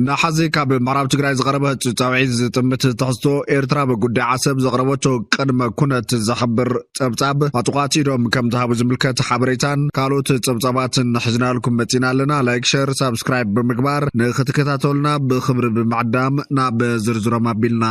ንሓዚ ካብ ምዕራብ ትግራይ ዝቐረበ ጻውዒት ዝጥምት ትሕዝቶ፣ ኤርትራ ብጉዳይ ዓሰብ ዘቕረበቶ ቅድመ ኩነት ዝሕብር ጸብጻብ ዕጡቓት ኢዶም ከም ዝሃቡ ዝምልከት ሓበሬታን ካልኦት ጸብጻባትን ሒዝናልኩም መጺና ኣለና። ላይክ፣ ሸር፣ ሳብስክራይብ ብምግባር ንክትከታተሉና ብኽብሪ ብምዕዳም ናብ ዝርዝሮም ኣቢልና።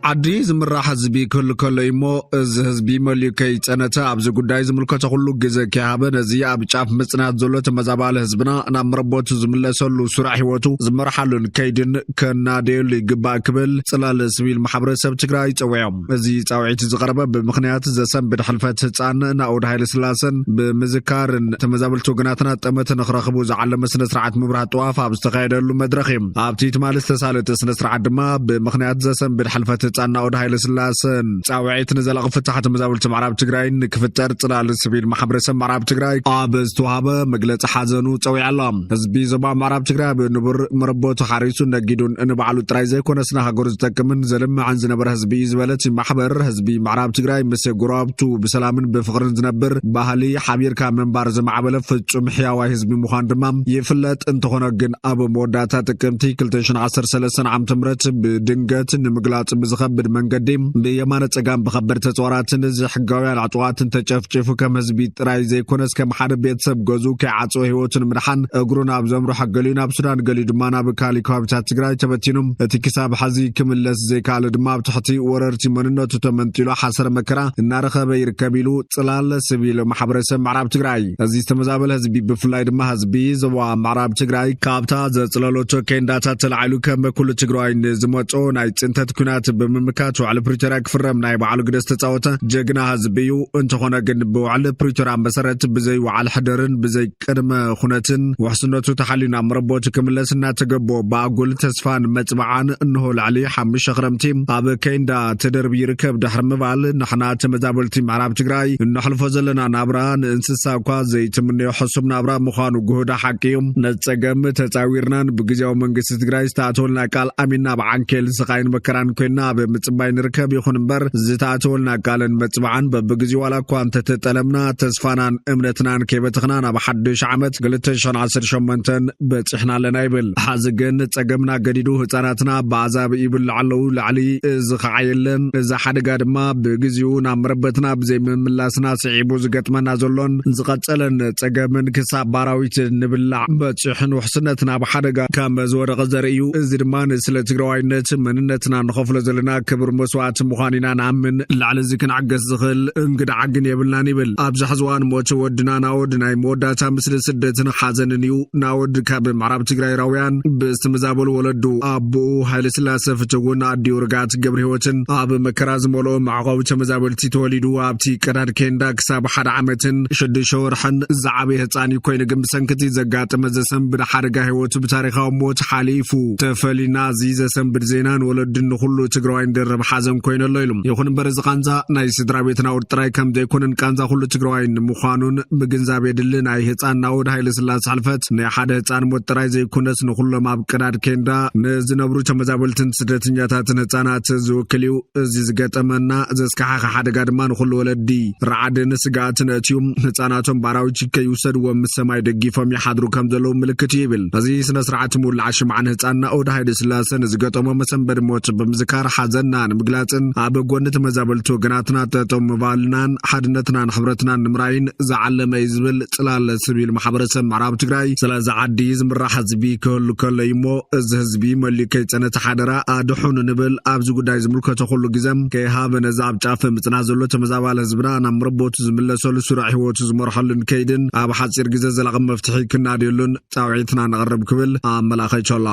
ዓዲ ዝምራሕ ህዝቢ ክህሉ ከሎ እሞ፣ እዚ ህዝቢ መሊኡ ከይጸነተ ኣብዚ ጉዳይ ዝምልከቶ ኩሉ ግዜ ከይሃበ፣ ነዚ ኣብ ጫፍ ምጽናት ዘሎ ተመዛባሊ ህዝብና ናብ መረበቱ ዝምለሰሉ ስሩዕ ህይወቱ ዝመርሓሉን ከይድን ከናደየሉ ይግባእ ክብል ጽላል ስቪል ማሕበረሰብ ትግራይ ጸዊዖም። እዚ ጻውዒት ዝቐረበ ብምኽንያት ዘሰንብድ ሕልፈት ህጻን ናኦድ ሃይለስላሰን ብምዝካርን ተመዛበልቲ ወገናትና ጠመተ ንኽረኽቡ ዝዓለመ ስነ ስርዓት ምብራህ ጥዋፍ ኣብ ዝተኻየደሉ መድረኽ እዩ። ኣብቲ ትማሊ ዝተሳለጠ ስነ ስርዓት ድማ ብምኽንያት ዘሰንብድ ሕልፈት ህጻን ናኦድ ሃይለስላሰን ጻውዒት ንዘላቒ ፍታሕ ተመዛበልቲ ምዕራብ ትግራይ ንክፍጠር ጽላል ስቪል ማሕበረሰብ ምዕራብ ትግራይ ኣብ ዝተዋሃበ መግለጺ ሓዘኑ ጸዊዑ ኣሎ። ህዝቢ ዞባ ምዕራብ ትግራይ ኣብ ንቡር መረቦቱ ሓሪሱ ነጊዱን ንባዕሉ ጥራይ ዘይኮነስ ንሃገሩ ዝጠቅምን ዘልምዕን ዝነበረ ህዝቢ እዩ ዝበለ እቲ ማሕበር፣ ህዝቢ ምዕራብ ትግራይ ምስ ጎረባብቱ ብሰላምን ብፍቕርን ዝነብር ባህሊ ሓቢርካ ምንባር ዘማዕበለ ፍጹም ሕያዋይ ህዝቢ ምዃኑ ድማ ይፍለጥ። እንተኾነ ግን ኣብ መወዳእታ ጥቅምቲ ክልተ ሽሕን ዓሰርተ ሰለስተን ዓመተ ምህረት ብድንገት ንምግላጽ ብዝኸብድ መንገዲ ብየማነ ጸጋም ብኸበድቲ ተጽዋራትን ዘይሕጋውያን ዕጡቓትን ተጨፍጪፉ ከም ህዝቢ ጥራይ ዘይኮነስ ከም ሓደ ቤተሰብ ገዝኡ ከይዓጸወ ህይወቱ ንምድሓን እግሩ ናብ ዘምርሖ ገሊኡ ናብ ሱዳን ገሊኡ ድማ ናብ ካልእ ከባቢታት ትግራይ ተበቲኑ እቲ ክሳብ ሕዚ ክምለስ ዘይከኣለ ድማ ኣብ ትሕቲ ወረርቲ መንነቱ ተመንጢሉ ሓሰረ መከራ እናረኸበ ይርከብ ኢሉ ጽላለ ስቪል ማሕበረሰብ ምዕራብ ትግራይ። እዚ ዝተመዛበለ ህዝቢ ብፍላይ ድማ ህዝቢ ዞባ ምዕራብ ትግራይ ካብታ ዘጽለለቶ ኬንዳታት ተላዒሉ ከም ኩሉ ትግራዋይ ንዝመጾ ናይ ጽንተት ኲናት ብምምካት ውዕሊ ፕሪቶርያ ክፍረም ናይ ባዕሉ ግደ ዝተጻወተ ጀግና ህዝቢ እዩ። እንተኾነ ግን ብውዕሊ ፕሪቶርያ መሰረት ብዘይ ወዓል ሕደርን ብዘይ ቅድመ ኩነትን ውሕስነቱ ተሓልዩ ናብ መረቦቱ ክምለስ እናተገቦ ብኣጉል ተስፋን መጽብዓን እንሆ ልዕሊ ሓሙሽተ ክረምቲ ኣብ ኬንዳ ተደርቢ ይርከብ ድሕሪ ምባል ንሕና ተመዛበልቲ ምዕራብ ትግራይ እነሕልፎ ዘለና ናብራ ንእንስሳ እኳ ዘይትምነዮ ሕሱም ናብራ ምዃኑ ጉህዳ ሓቂ እዩ። ነጸገም ተጻዊርናን ብግዜያዊ መንግስቲ ትግራይ ዝተኣተወልና ቃል ኣሚንና ብዓንኬል ስቓይን መከራን ኮይንና ኣብ ምጽባይ ንርከብ። ይኹን እምበር ዝተኣተወልና ቃልን መጽብዓን በብግዜኡ ዋላ እኳ እንተተጠለምና ተስፋናን እምነትናን ከይበተኽና ናብ ሓድሽ ዓመት ክልተ ሽሕን ዓሰርተ ሸሞንተን በጺሕና ኣለና ይብል። ሐዚ ግን ጸገምና ገዲዱ ህጻናትና ብኣዛብእ ይብላዕ ኣለዉ። ልዕሊ እዚ ኸዓ የለን። እዚ ሓደጋ ድማ ብግዚኡ ናብ መረበትና ብዘይምምላስና ስዒቡ ዝገጥመና ዘሎን ዝቐጸለን ጸገምን ክሳብ ባራዊት ንብላዕ በጺሑን ውሕስነትና ኣብ ሓደጋ ከም ዝወደቐ ዘርኢ እዩ። እዚ ድማ ንስለ ትግራዋይነት መንነትና ንኸፍሎ ዘለና ክብር መስዋእቲ ምዃን ኢና ንኣምን። ልዕሊ እዚ ክንዕገስ ዝኽእል እንግድዓ ግን የብልናን ይብል። ኣብዚ ሕዚ እዋን ሞት ወድና ናወድ ናይ መወዳእታ ምስሊ ስደትን ሓዘንን እዩ። ናወድ ካብ ምዕራብ ትግራይ ራውያን ብዝተመዛበሉ ወለዱ ኣቦኡ ሃይለ ስላሰ ፍትውን ኣዲኡ ርግኣት ገብረ ህይወትን ኣብ መከራ ዝመልኦ መዕቆቢ ተመዛበልቲ ተወሊዱ ኣብቲ ቀዳድ ኬንዳ ክሳብ ሓደ ዓመትን ሽዱሽተ ወርሕን ዝዓበየ ህፃን እዩ ኮይኑ ግን ብሰንክቲ ዘጋጠመ ዘሰንብድ ሓደጋ ህይወቱ ብታሪኻዊ ሞት ሓሊፉ ተፈሊና። እዚ ዘሰንብድ ዜና ንወለድን ንኩሉ ትግራዋይ ንደረብ ሓዘን ኮይኑ ኣሎ ኢሉ። ይኹን እምበር እዚ ቃንዛ ናይ ስድራ ቤት ናውድ ጥራይ ከም ዘይኮነን ቃንዛ ኩሉ ትግራዋይ ንምዃኑን ምግንዛብ የድሊ። ናይ ህፃን ናውድ ሃይለ ስላሰ ሕልፈት ናይ ሓደ ህፃን ሞት ጥራይ ዘይኮነስ ንኩሎም ኣብ ቀዳድ ኬንዳ ንዝነብሩ ተመዛበልትን ስደተኛታትን ህፃናት ዝውክል እዩ። እዚ ዝገጠመና ዘስካሕኸ ሓደጋ ድማ ንኩሉ ወለዲ ራዕድን ስግኣትን ኣእትዩ ህፃናቶም ባራዊት ከይውሰድዎም ምስ ሰማይ ደጊፎም ይሓድሩ ከም ዘለዉ ምልክት እዩ ይብል። እዚ ስነ ስርዓት ምውላዕ ሽምዓ ንህፃን ናኦድ ሃይለ ስላሰ ንዝገጠሞ መሰንበዲ ሞት ብምዝካር ሓዘንና ንምግላፅን ኣብ ጎኒ ተመዛበልቲ ወገናትና ጠጠው ምባልናን ሓድነትናን ሕብረትናን ንምራይን ዝዓለመ እዩ ዝብል ጽላለ ስቪል ማሕበረሰብ ምዕራብ ትግራይ። ስለዚ ዓዲ ዝምራሕ ህዝቢ ክህሉ ከሎ እዩ እሞ እዚ ህዝቢ መሊኡ ከይጸነተ ሓደራ ኣድሑኑ ንብል። ኣብዚ ጉዳይ ዝምልከቶ ኩሉ ግዘ ከይሃበ ነዚ ኣብ ጫፍ ምጽና ዘሎ ተመዛባሊ ህዝብና ናብ መረቦቱ ዝምለሰሉ ስሩዕ ህይወቱ ዝመርሐሉን ከይድን ኣብ ሓጺር ግዘ ዘላቒ መፍትሒ ክናድየሉን ጻውዒትና ነቕርብ ክብል ኣመላኺቱ ኣሎ።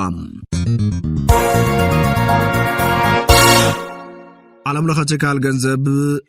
ዓለም ለኸ ትካል ገንዘብ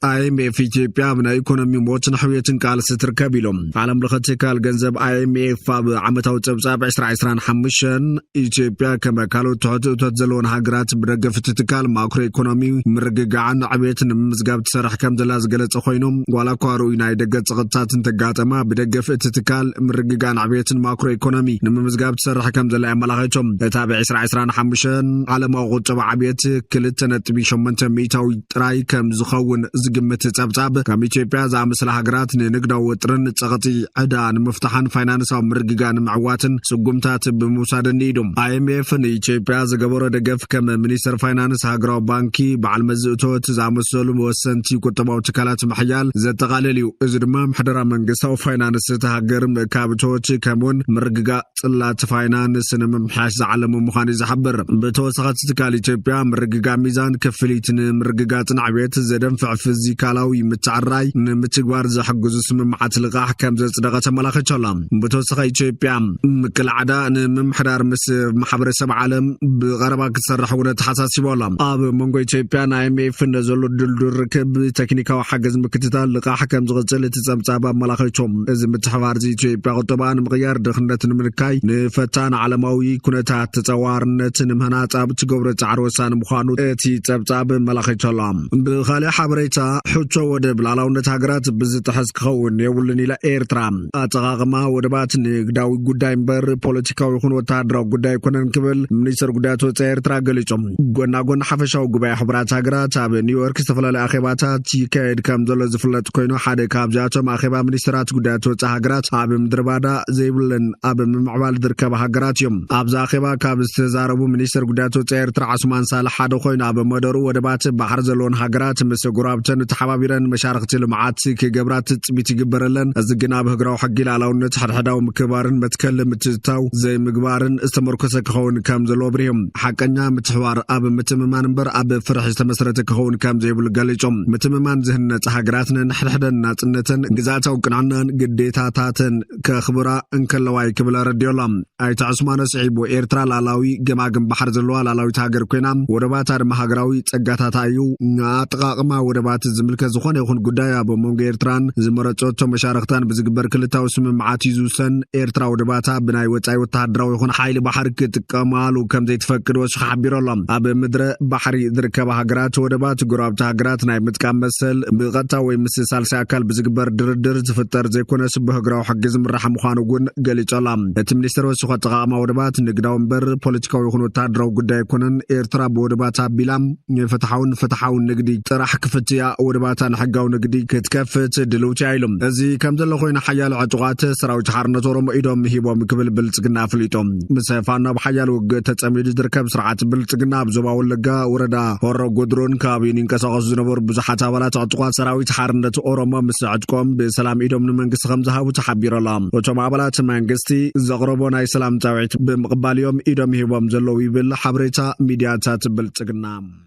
ኣይ ኤም ኤፍ ኢትዮጵያ ኣብ ናይ ኢኮኖሚ ሞትን ሕውየትን ቃልሲ ትርከብ ኢሎም። ዓለም ለኸ ትካል ገንዘብ ኣይ ኤም ኤፍ ኣብ ዓመታዊ ጸብጻብ ዕስራ ዕስራን ሓሙሽተን ኢትዮጵያ ከም ካልኦት ትሑት እቶት ዘለዎን ሃገራት ብደገፍ እቲ ትካል ማክሮ ኢኮኖሚ ምርግጋዕን ዕብየትን ንምምዝጋብ ትሰርሕ ከም ዘላ ዝገለጸ ኮይኑ ዋላ እኳ ርኡይ ናይ ደገ ጸቕጥታት እንተጋጠማ ብደገፍ እቲ ትካል ምርግጋዕን ዕብየትን ማክሮ ኢኮኖሚ ንምምዝጋብ ትሰርሕ ከም ዘላ የመላኺቶም። እታ ብ ዕስራ ዕስራን ሓሙሽተን ዓለማዊ ቁጠባ ዕብየት ክልተ ነጥቢ ሸሞንተ ሚእታዊ ጥራይ ከም ዝኸውን ዝግምት ጸብጻብ፣ ከም ኢትዮጵያ ዝኣመሰላ ሃገራት ንንግዳዊ ወጥርን ጸቕጢ ዕዳ ንምፍታሕን ፋይናንሳዊ ምርግጋ ንምዕዋትን ስጉምታት ብምውሳደን እዩ። ኣይኤምኤፍ ንኢትዮጵያ ዝገበሮ ደገፍ ከም ሚኒስተር ፋይናንስ ሃገራዊ ባንኪ፣ በዓል መዚ እቶት ዝኣመሰሉ ወሰንቲ ቁጠባዊ ትካላት ምሕያል ዘጠቓልል እዩ። እዚ ድማ ምሕደራ መንግስታዊ ፋይናንስ እታ ሃገር ምእካብ እቶት ከምኡውን ምርግጋ ጽላት ፋይናንስ ንምምሕያሽ ዝዓለመ ምዃኑ እዩ ዝሓብር። ብተወሳኺ እቲ ትካል ኢትዮጵያ ምርግጋ ሚዛን ክፍሊት ንምርግጋጽን ዕብየት ዘደንፍዕ ፊዚካላዊ ምትዕራይ ንምትግባር ዝሕግዙ ስምምዓት ልቓሕ ከም ዘጽደቐ ተመላኺቱ ኣሎ። ብተወሳኺ ኢትዮጵያ ምክልዓዳ ንምምሕዳር ምስ ማሕበረሰብ ዓለም ብቐረባ ክትሰርሕ እውን ተሓሳሲቡ ኣሎ። ኣብ መንጎ ኢትዮጵያን ኣይኤምኤፍን ዘሎ ድልዱል ርክብ ቴክኒካዊ ሓገዝ ምክትታል ልቓሕ ከም ዝቕጽል እቲ ጸብጻብ ኣመላኺቱ። እዚ ምትሕባር እዚ ኢትዮጵያ ቁጠባ ንምቕያር፣ ድኽነት ንምንካይ፣ ንፈታን ዓለማዊ ኩነታት ተጸዋርነት ንምህናጽ ኣብ ትገብሮ ጻዕሪ ወሳኒ ምዃኑ እቲ ጸብጻብ ኣመላኺቱ ኣሎ። ብኻልእ ሓበሬታ፣ ሕቶ ወደብ ሉዓላውነት ሃገራት ብዝጥሕስ ክኸውን የብሉን ኢላ ኤርትራ። ኣጠቓቕማ ወደባት ንግዳዊ ጉዳይ እምበር ፖለቲካዊ ይኹን ወተሃደራዊ ጉዳይ ኣይኮነን ክብል ሚኒስተር ጉዳያት ወጻኢ ኤርትራ ገሊጹ። ጎና ጎን ሓፈሻዊ ጉባኤ ሕቡራት ሃገራት ኣብ ኒውዮርክ ዝተፈላለዩ ኣኼባታት ይካየድ ከም ዘሎ ዝፍለጥ ኮይኑ፣ ሓደ ካብዚኣቶም ኣኼባ ሚኒስተራት ጉዳያት ወጻኢ ሃገራት ኣብ ምድሪ ባዳ ዘይብለን ኣብ ምምዕባል ዝርከባ ሃገራት እዮም። ኣብዚ ኣኼባ ካብ ዝተዛረቡ ሚኒስተር ጉዳያት ወጻኢ ኤርትራ ዓስማን ሳልሕ ሓደ ኮይኑ፣ ኣብ መደሩ ወደባት ባሕሪ ዘለዎን ሃገራት ምስ ጎረባብተን ተሓባቢረን መሻርኽቲ ልምዓት ክገብራ ትጽቢት ይግበረለን። እዚ ግን ኣብ ሃገራዊ ሕጊ፣ ሉዓላውነት፣ ሓድሕዳዊ ምክብባርን መትከል ምትእትታው ዘይምግባርን ዝተመርኮሰ ክኸውን ከም ዘለዎ ኣብሪሆም። ሓቀኛ ምትሕባር ኣብ ምትምማን እምበር ኣብ ፍርሒ ዝተመስረተ ክኸውን ከም ዘይብሉ ገሊጾም። ምትምማን ዝህነጽ ሃገራት ነንሕድሕደን ናጽነተን፣ ግዝኣታዊ ቅንዕናን ግዴታታተን ከኽብራ እንከለዋ እዩ ክብል ኣረዲኡ ኣሎ። ኣይተ ዑስማን ኣስዒቡ፣ ኤርትራ ላዕላዊ ገማግም ባሕሪ ዘለዋ ላዕላዊት ሃገር ኮይና፣ ወደባታ ድማ ሃገራዊ ጸጋታታ እዩ። ንኣጠቓቕማ ወደባት ዝምልከት ዝኾነ ይኹን ጉዳይ ኣብ መንጎ ኤርትራን ዝመረጸቶ መሻርኽታን ብዝግበር ክልታዊ ስምምዓት እዩ ዝውሰን። ኤርትራ ወደባታ ብናይ ወጻኢ ወተሃደራዊ ይኹን ሓይሊ ባሕሪ ክጥቀማሉ ከም ዘይትፈቅድ ወሲኹ ሓቢሩ ኣሎ። ኣብ ምድረ ባሕሪ ዝርከባ ሃገራት ወደባት ጎረባብቲ ሃገራት ናይ ምጥቃም መሰል ብቐጥታ ወይ ምስ ሳልሳይ ኣካል ብዝግበር ድርድር ዝፍጠር ዘይኮነስ ብሃገራዊ ሕጊ ዝምራሕ ምዃኑ እውን ገሊጹ ኣሎ። እቲ ሚኒስተር ወሲኹ ኣጠቓቕማ ወደባት ንግዳዊ እምበር ፖለቲካዊ ይኹን ወተሃደራዊ ጉዳይ ኣይኮነን። ኤርትራ ብወደባት ኣቢላ ፍትሓውን ፍትሓውን ንግዲ ጥራሕ ክፍትያ ወደባታ ንሕጋዊ ንግዲ ክትከፍት ድልውቲ እያ ኢሉ። እዚ ከም ዘሎ ኮይኑ ሓያሎ ዕጡቓት ሰራዊት ሓርነት ኦሮሞ ኢዶም ሂቦም ክብል ብልጽግና ኣፍሊጡ። ምስ ፋኖ ኣብ ሓያሎ ውግእ ተጸሚዱ ዝርከብ ስርዓት ብልጽግና ኣብ ዞባ ወለጋ ወረዳ ሆሮ ጉድሩን ከባቢኡን ይንቀሳቐሱ ዝነበሩ ብዙሓት ኣባላት ዕጡቓት ሰራዊት ሓርነት ኦሮሞ ምስ ዕጥቆም ብሰላም ኢዶም ንመንግስቲ ከም ዝሃቡ ተሓቢሩ ኣሎ። እቶም ኣባላት መንግስቲ ዘቕረቦ ናይ ሰላም ጻውዒት ብምቕባል እዮም ኢዶም ሂቦም ዘለዉ ይብል ሓበሬታ ሚድያታት ብልጽግና።